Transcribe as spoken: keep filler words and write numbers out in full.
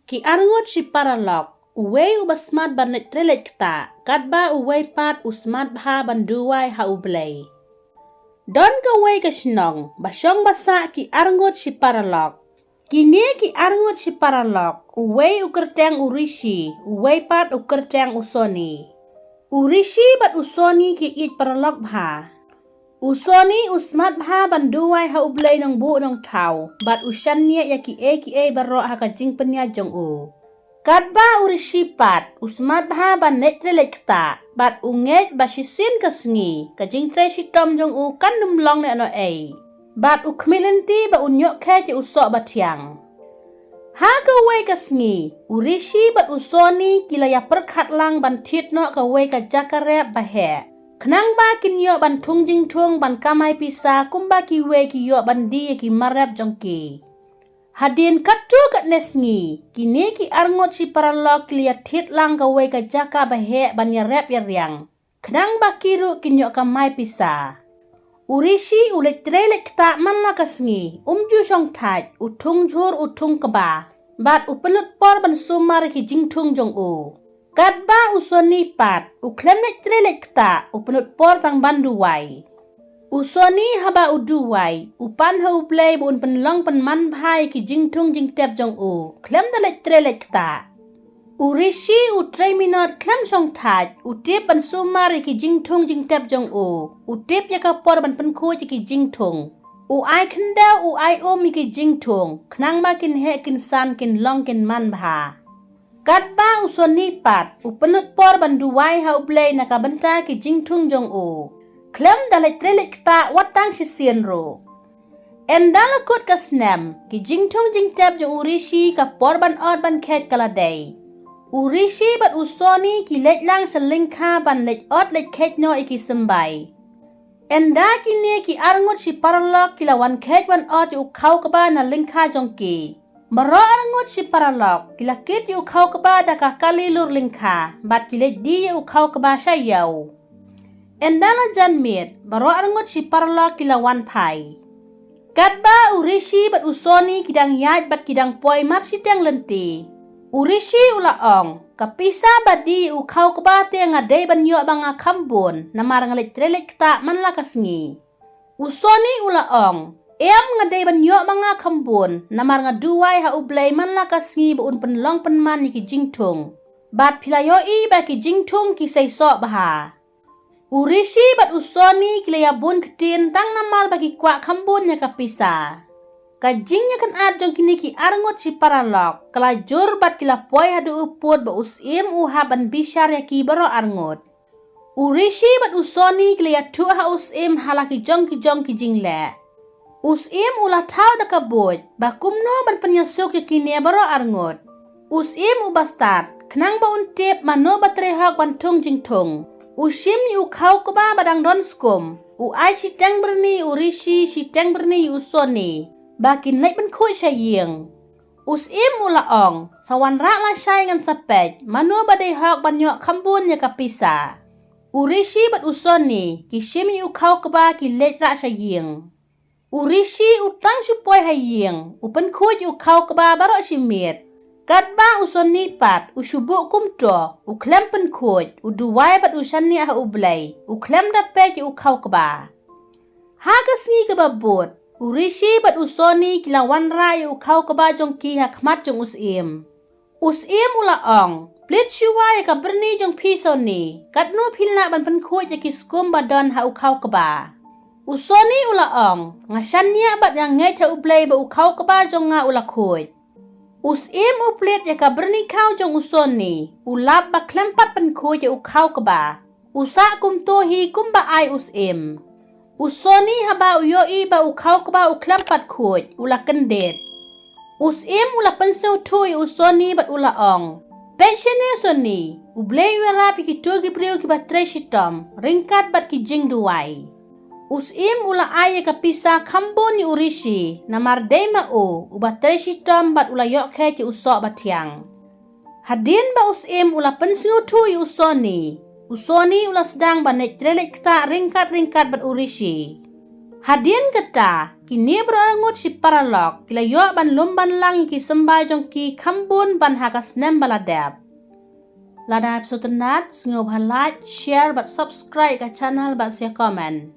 Ki arngut shi paralok, uwei uba smat ban leit trei leit ktah, katba uwei pat u smat bha ban duwai ha U Blei. Don kawei ka shnong, ba shong ba sah ki arngut shi paralok. Kine ki arngut shi paralok, uwei u kyrteng u Rishi, uwei pat u kyrteng u Soni. U Rishi bad u Soni ki ïeit paralok bha. U Soni u smat bha ban duwai ha U Blei nongbuh nongthaw, bad u shaniah ïa kiei kiei baroh ha ka jingpynïaid jong u. Katba u Rishi pat, u smat bha ban leit trei leit ktah, bad u ngeit ba shisien ka sngi, ka jingtrei shitom jong u kan ym long lehnohei. Bad u khmih lynti ba un ïoh khet ïa u soh ba thiang. Ha kawei ka sngi, u Rishi bad u Soni ki la ïa pyrkhat lang ban thied noh kawei ka jaka rep ba heh. Khnang ba kin ïoh ban thung jingthung ban kamai pisa kumba kiwei ki ïoh ban die ïa ki mar rep jong ki. Hadien katto katne sngi, kine ki arngut shi paralok ki la ïa thied lang kawei ka jaka ba heh ban ïa rep ïa riang. Khnang ba ki ruh kin ïoh kamai pisa. U Rishi u leit trei leit ktah man la ka sngi, um ju shong thait, u thung jhur u thung kba. Bad u pynlut por ban sumar ïa ki jingthung jong u. Katba u Soni pat, u khlem leit trei leit ktah, u pynlut por tang ban duwai. U Soni haba u duwai, u pan ha U Blei ba un pynlong pynman bha ïa ki jingthung jingtep jong u, khlem da leit trei leit ktah. U Rishi u trei minot khlem shong thait, u tip ban sumar ïa ki jingthung jingtep jong u, u tip ïa ka por ban pynkhuid ïa ki jingthung. U ai khyndew, u ai um ïa ki jingthung, khnang ba kin heh kin san kin long kin man bha. Katba u Soni pat, u pynlut por ban duwai ha U Blei na ka bynta ki jingthung jong u. Khlem da leit trei leit ktah wat tang shisien ruh. Ynda la kut ka snem, ki jingthung jingtep jong u Rishi ka por ban ot ban khet ka la dei. U Rishi bad u Soni ki leit lang sha lyngkha ban leit ot leit khet noh ïa ki symbai. Ynda kine ki arngut shi paralok ki la wan khet wan ot ïa u khaw kba na lyngkha jong ki. Baroh arngut shi paralok, ki la kit ïa u khaw kba da ka kali lur lyngkha, bad ki leit die ïa u khaw kba sha ïew. Ynda la jan miet, baroh arngut shi paralok ki la wan phai. Katba u Rishi bad u Soni ki dang ïaid bad ki dang poi mar shiteng lynti. U Rishi u la ong, ka pisa ba die ïa u khaw kba te nga dei ban ïoh ba nga kham bun, namar nga leit trei leit ktah man la ka sngi. U Soni u la ong, em nga dei ban ïoh ba nga kham bun, namar nga duwai ha U Blei man la ka sngi ba un pynlong pynman ïa ki jingthung. Bad phi la ïohi ba ki jingthung ki sei soh bha. U Rishi bad u Soni ki la ïa bun ktien tang namar ba ki kwah kham bun ïa ka pisa. Ka jingïakynad jong kine ki arngut shi paralok, ka la jur bad ki la poi haduh u pud ba u Syiem u hap ban bishar ïa ki baroh arngut. U Rishi bad u Soni ki la ïathuh ha u Syiem ha la ki jong ki jong ki jingleh. U Syiem u la thaw da ka buit, ba kumno ban pynïasuk ïa kine baroh arngut. U Syiem u ba stad, khnang ba un tip mano ba trei hok ban thung jingthung. U shim ïa u khaw kba ba dang don skum, u ai shiteng byrni ïa u Rishi shiteng byrni ïa u Soni. Ba kin leit ban khuid sha ïing. U Syiem u la ong, sa wanrah lashai ngan sa peit, mano ba dei hok ban ïoh kham bun ïa ka pisa. U Rishi bad u Soni, ki shim ïa u khaw kba ki leit rah sha ïing. U Rishi u tang shu poi ha ïing, u pynkhuid ïa u khaw kba baroh shi miet. Katba u Soni pat, u shu buh kumto, u khlem pynkhuid, u duwai bad u shaniah ha U Blei, u khlem da peit ïa u khaw kba. Ha ka sngi kaba bud, u Rishi bad u Soni ki la wanrah ïa u khaw kba jong ki ha khmat jong u Syiem. U Syiem u la ong, plie shuwa ïa ka byrni jong phi Soni, katno phin lah ban pynkhuid ïa ki skum ba don ha u khaw kba. U Soni u la ong, nga shaniah bad nga ngeit ha U Blei ba u khaw kba jong nga u la khuid. U Syiem u plie ïa ka byrni khaw jong u Soni, u lap ba khlem pat pynkhuid ïa u khaw kba. U sah kumto hi kumba ai u Syiem. U Soni haba u ïohi ba u khaw kba u khlem pat khuid, u la kyndit. U Syiem u la pynsngewthuh ïa u Soni bad u la ong, peit shane Soni, U Blei u ïarap ïa kito ki briew kiba trei shitom, ryngkat bad ki jingduwai. U Syiem u la ai ïa ka pisa kham bun ïa u Rishi, namar dei ma u, uba trei shitom bad u la ïoh khet ïa u soh ba thiang. Hadien ba u Syiem u la pynsngewthuh ïa u Soni, u Soni u la sdang ban leit trei leit ktah ryngkat ryngkat bad u Rishi. Hadien kata, Kine baroh arngut shi paralok ki la ïoh ban lum ban lang ïa ki symbai jong ki kham bun ban ha ka snem ba la dep. Lada phi sngewtynnat, sngewbha like, share bad subscribe ka channel bad sa comment.